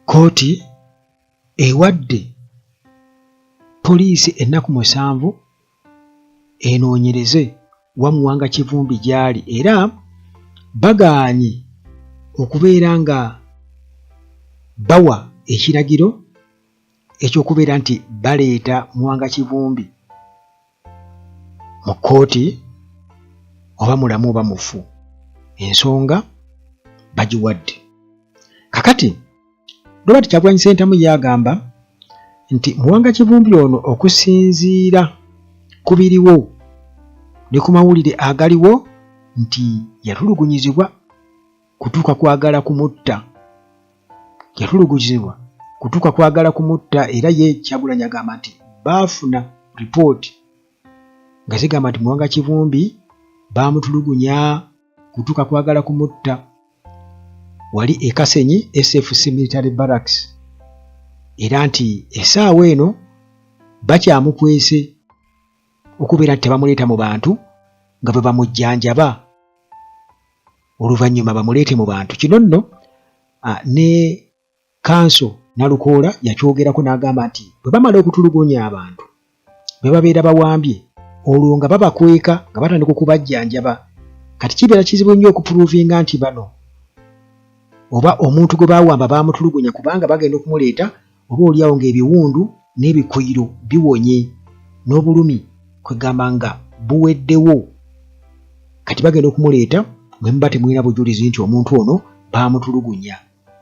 Kkooti ewadde poliisi ennaku 7 enoonyereze wa Muwanga Kivumbi gy'ali era bagaanye okubeera nga bawa ekiragiro eky'okubeera nti baleeta Muwanga Kivumbi mu kkooti oba mulamu oba mufu, ensonga bagiwadde. Kakati Robert Kyagulanyi Ssentamu ye agamba nti Muwanga Kivumbi ono okusinziira ku biriwo ne ku mawulire agaliwo nti yatulugunyizibwa kutuuka kwagala kumutta, yatulugunyizibwa kutuuka kwagala kumutta era ye Kyagulanyi agamba nti baafuna ripooti nga zigamba nti Muwanga Kivumbi baamutulugunya kutuuka kwagala kumutta wali e Kasenyi SFC Military Barracks era nti essaawa eno bakyamukwese okubeera nti tebamuleeta mu bantu nga bwe bamujjanjaba oluvannyuma bamuleete mu bantu. Kino nno ne Kanso Nalukoola yakyogerako n'agamba nti bwe bamala okutulugunya abantu be babeera bawambye olwo nga babakweka nga batandika okubajjanjaba kati kibeera kizibu nnyo okupuruvinga nti bano oba omuntu gwe bawamba baamutulugunya kubanga bagenda okumuleeta oba olyawo ng'ebiwundu n'ebikuyiro biwonye n'obulumi kwegamba nga buweddewo kati bagenda okumuleeta mwe muba temulina bujulizi nti omuntu ono baamutulugunya.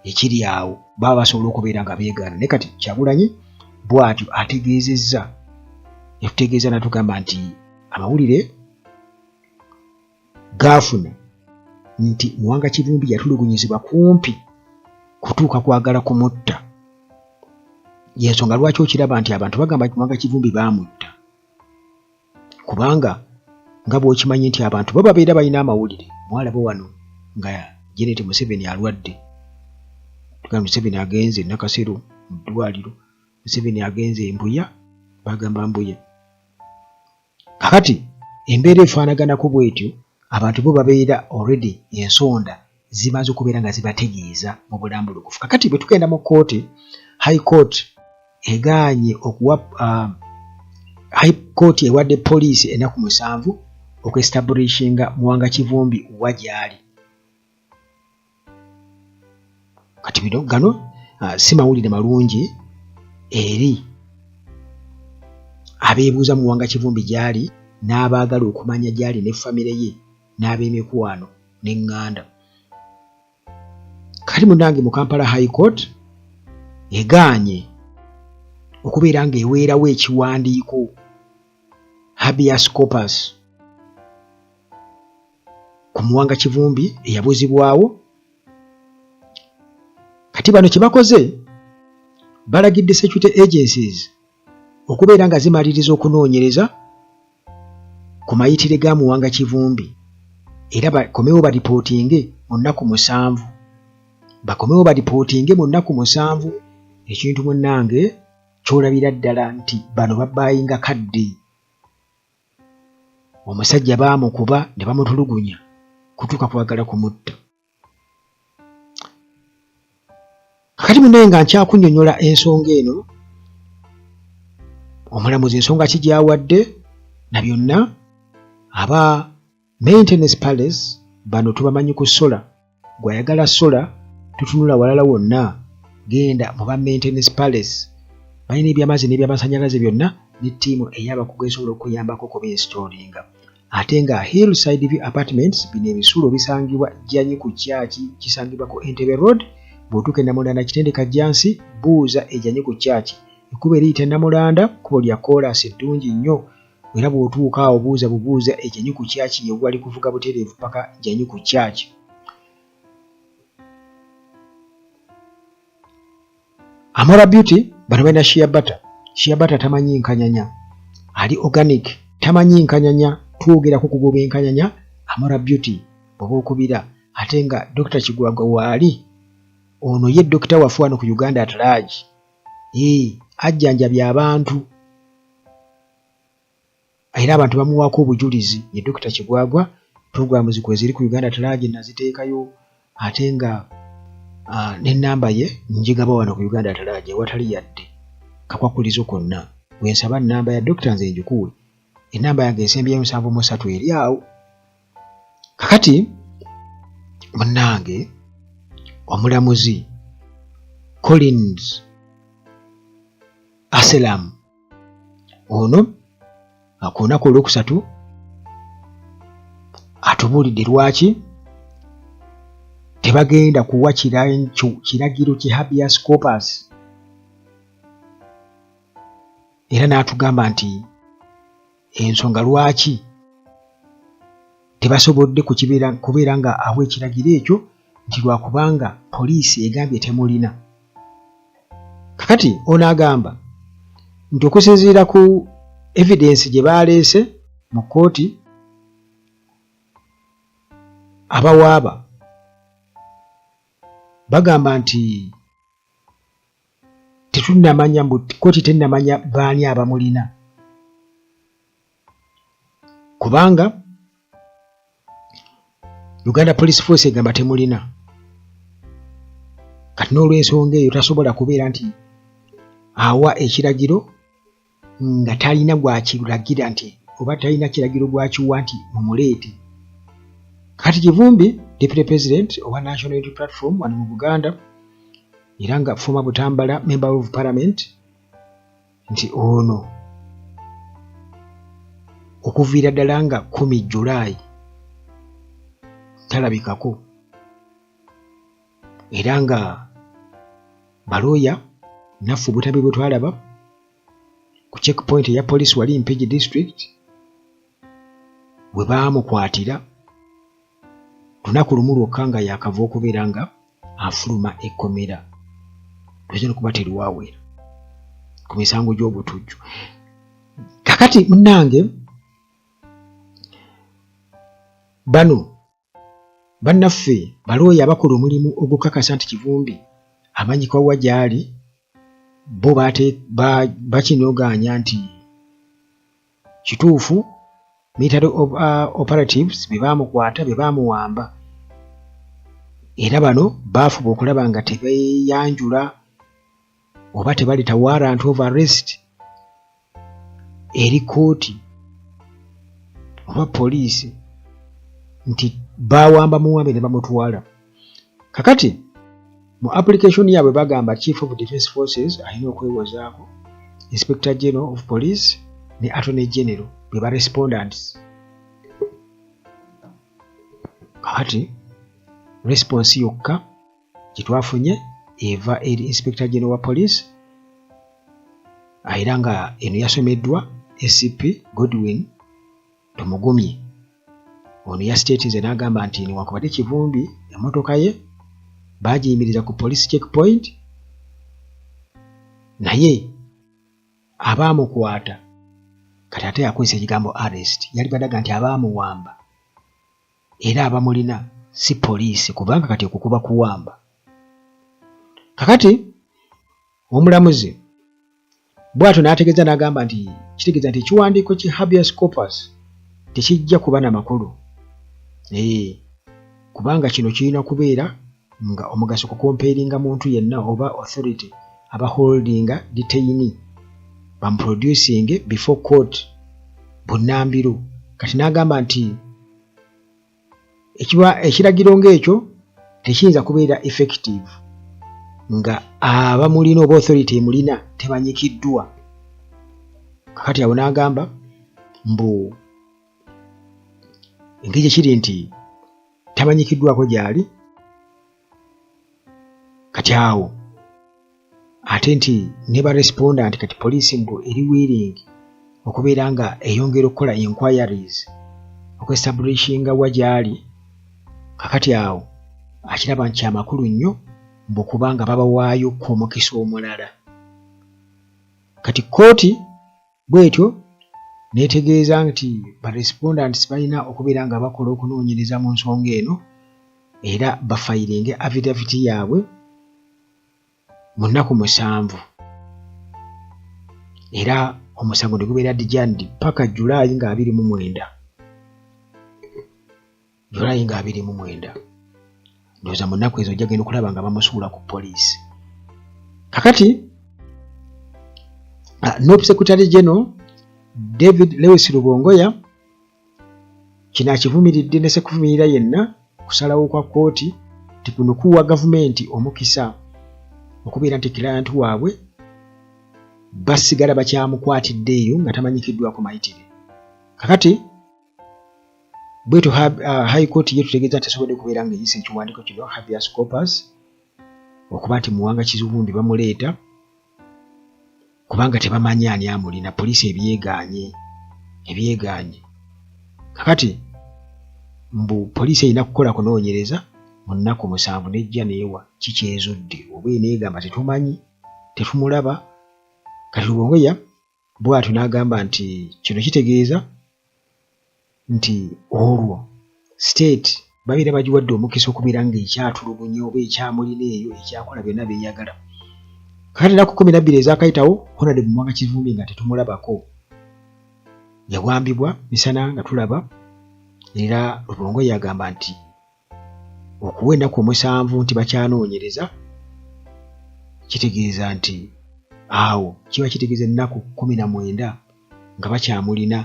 Ekiri awo baba basobola okubeera nga beegaana naye kati Kyagulanyi bw'atyo ategeezezza yatutegeeza n'atugamba nti amawulire gaafuna nti Muwanga Kivumbi yatulugunyizibwa kumpi kutuuka kwagala kumutta y'ensonga lwaki okiraba nti abantu bagamba nti Muwanga Kivumbi baamutta kubanga nga bw'okimanyi nti abantu bo babeera balina amawulire. Mwalaba wano nga Janet Museveni alwadde, tugamba Museveni agenze e Nakasero mu ddwaliro, Museveni agenze e Mbuya, bagamba Mbuya. Kakati embeera efaanaganako bw'etyo, abantu bo babeera already ensonda zimaze okubeera nga zibategeeza mu bulambulukufu. Kakati bwe tugenda mu kkooti, High Court egaanye okuwa High Court ewadde poliisi ennaku 7 okwestablishinga Muwanga Kivumbi wa gy'ali. Kati bino gano si mawulire malungi eri abeebuuza Muwanga Kivumbi gy'ali n'abaagala okumanya gy'ali ne famire ye n'ab'emikwano n'eŋŋanda. Kati munnange mu Kampala High Court egaanye okubeera ng'eweerawo ekiwandiiko habeas corpus ku Muwanga Kivumbi eyabuzibwawo. Kati bano kye bakoze balagidde security agencies okubeera nga zimaliriza okunoonyereza ku mayitire ga Muwanga Kivumbi era bakomewo balipootinge mu nnaku 7. Bakomewo balipootinge mu nnaku 7. Ekintu munnange ky'olabira ddala nti bano babayinga kadde. Omusajja baamukuba ne bamutulugunya kutuuka kwagala kumutta. Kakati munnaye nga nkyakunnyonnyola ensonga eno, omulamuzi ensonga ki gy'awadde na byonna, aba Maintenance Palace bano tubamanyi ku sola. Gwe ayagala sola totunula walala wonna, genda mu ba Maintenance Palace. Balina eby'amazzi n'eby'amasannyalaze byonna ne ttiimu ey'abakugu esobola okukuyambako okubinsitoolinga. Ate nga Hillside View Apartments bino ebisulo bisangibwa Jjanyi ku Church kisangibwa ku Entebbe Road bw'otuuka e Namulanda Kitende Kajjansi buuza e Jjanyi ku Church ekkubo eriyita e Namulanda kkubo lya koolaasi ddungi nnyo era bw'otuuka awo buuza bubuuza e Jjanyi ku Church ye wali kuvuga butereevu paka Jjanyi ku Church. Amora Beauty bano balina shea butter. Shea butter tamanyi nkanyanya, ali organic tamanyi nkanyanya. Twogera ku kugoba enkanyanya. Amora Beauty bw'oba okubira ate nga Dokita Kigwagwa waali, ono ye dokita waffe wano ku Uganda at large, ee ajjanjabya abantu era abantu bamuwaako obujulizi. Ye Dokita Kigwagwa, programs kweziri ku Uganda at large naziteekayo ate nga N'ennamba ye njigaba wano ku Uganda at large ewatali yadde kakwakulizo konna. Bwe nsaba nnamba ya Dokita nze njikuwe. Ennamba yange esembyeyo 73 eri awo. Kakati munnange omulamuzi Collins Aselam ono ku lunaku olwokusatu atubuulidde lwaki tebagenda kuwa kiragiro ki habeas corpus era n'atugamba nti ensonga lwaki tebasobodde kubeera nga awa ekiragiro ekyo nti lwakubanga poliisi egambye temulina. Kakati ono agamba nti okusinziira ku evidence gye baleese mu kkooti, abawaaba bagamba nti tetunnamanya, mbu kkooti tennamanya baani abamulina, kubanga Uganda Police Force egamba temulina. Kati n'olwensonga eyo tasobola kubeera nti awa ekiragiro nga talina gwakiragira nti oba talina kiragiro gwakiwa nti mumuleete. Kati Kivumbi, Deputy President owa National Unity Platform wano mu Buganda era nga former Butambala Member of Parliament, nti ono okuviira ddala nga 10 July talabikako, era nga balooya naffe obutambi bwe twalaba ku checkpoint eya police wali Mpigi district we baamukwatira lunaku lumu lwokka nga yakava okubeera nga afuluma ekkomera, luyinza nokuba terwawera ku misango gy'obutujju. Kakati munnange bano bannaffe balooya abakola omulimu ogukakasa nti Kivumbi amanyikwa wa gy'ali, bo bakinogaanya nti kituufu military operatives be baamukwata, be baamuwamba, era bano baafuba okulaba nga tebeeyanjula oba tebaleeta warrant of arrest eri kkooti oba poliisi nti baawamba muwambe ne bamutwala. Kakati mu application yaabwe bagamba Chief of Defence Forces alina okwewozaako, Inspector General of Police ne Attorney General be ba respondents. Kakati response yokka gye twafunye eva eri Inspector General wa Police, era nga eno yasomeddwa ACP Godwin Tumugumye. Ono yasiteetinze n'agamba nti newankubadde Kivumbi emmotoka ye baagiyimiriza ku police checkpoint, naye abaamukwata, kati ate akozesa ekigambo arrest, yali badaga nti abaamuwamba era abamulina si poliisi, kubanga kati okwo kuba kuwamba. Kakati omulamuzi bw'atyo n'ategeeza n'agamba nti kitegeeza nti ekiwandiiko ki habeas corpus tekijja kuba na makulu, kubanga kino kirina kubeera nga omugaso kukompeeringa muntu yenna oba authority aba holdinga detainee bamuproducing before court bunnambiro. Kati n'agamba nti ekiragiro ng'ekyo tekiyinza kubeera effective nga abamulina oba authority emulina temanyikiddwa. Kakati awo n'agamba mbu engeri gye kiri nti tamanyikiddwako gy'ali, kati awo ate nti ne ba respondent, kati poliisi mbu eri willing okubeera nga eyongera okukola inquiries okuestablishinga wa gy'ali. Kakati awo akiraba nti kyamakulu nnyo mbu kubanga babawaayo ku omukisa omulala. Kati kkooti bwetyo n'etegeeza nti ba respondents balina okubeera nga bakola okunoonyereza mu nsonga eno era bafayiringe affidavit yaabwe mu nnaku 7, era omusango ne gubeera adjourned paka July nga 29, July nga 29. Ndowooza mu nnaku ezo ojja genda okulaba nga bamusuula ku poliisi. Kakati NUP Secretary General David Lewis Rubongoya kino akivumiridde ne sekuvumirira yenna kusalawo kwa kkooti nti kuno kuwa gavumenti omukisa okubeera nti client waabwe basigala bakyamukwatidde eyo nga tamanyikiddwako mayitire. Kakati bwetyo High Court ye tutegeeza nti esobodde okubeera ng'eyisa ekiwandiiko kino habeas corpus okuba nti Muwanga Kivumbi bamuleeta kubanga tebamanyi ani amulina, poliisi ebyegaanye ebyegaanye. Kakati mbu poliisi erina kukola kunoonyereza mu nnaku 7 nejja neewa kikyezudde oba eneegamba tetumanyi tetumulaba. Kati Rubongoya bw'atyo n'agamba nti kino kitegeeza nti olwo state babeera bagiwadde omukisa okubeera ng'ekyatulugunya oba ekyamulina eyo ekyakola byonna byeyagala. Kakati ennaku 12 ezakayitawo Honorable Muwanga Kivumbi nga tetumulabako, yawambibwa misana nga tulaba, era Rubongoya agamba nti okuwa ennaku 7 nti bakyanoonyereza kitegeeza nti awo kiba kitegeeza ennaku 19 nga bakyamulina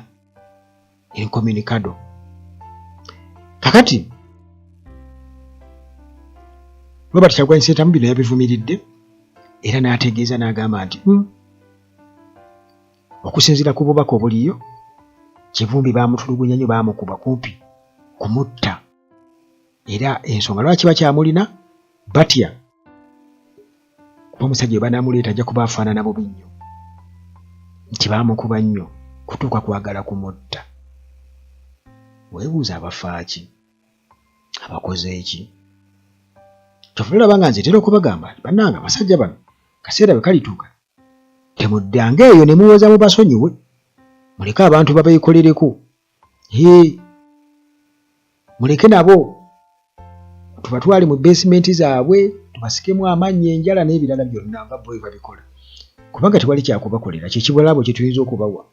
incommunicado. Kakati Robert Kyagulanyi Ssentamu bino yabivumiridde era n'ategeeza n'agamba nti okusinziira ku bubaka obuliyo Kivumbi baamutulugunya nnyo, baamukuba kumpi kumutta, era ensonga lwaki bakyamulina batya kuba omusajja we banaamuleeta ajja kuba afaanana bubi nnyo nti baamukuba nnyo kutuuka kwagala kumutta. Weebuuza abafaaki abakoze eki? Kyova olaba nga nze ntera okubagamba nti bannange abasajja bano kaseera bwe kalituuka temuddanga eyo ne muwoza mubasonyiwe, muleke abantu babeekolereko. Hee, muleke nabo tubatwale mu beesimenti zaabwe tubasikemu amannyo enjala n'ebirala byonna nga bo bwe babikola, kubanga tewali kyakubakolera kyekibalabo kye tuyinza okubawa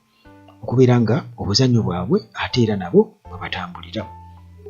okubeera nga obuzannyo bwabwe ate era nabo bwe batambulira.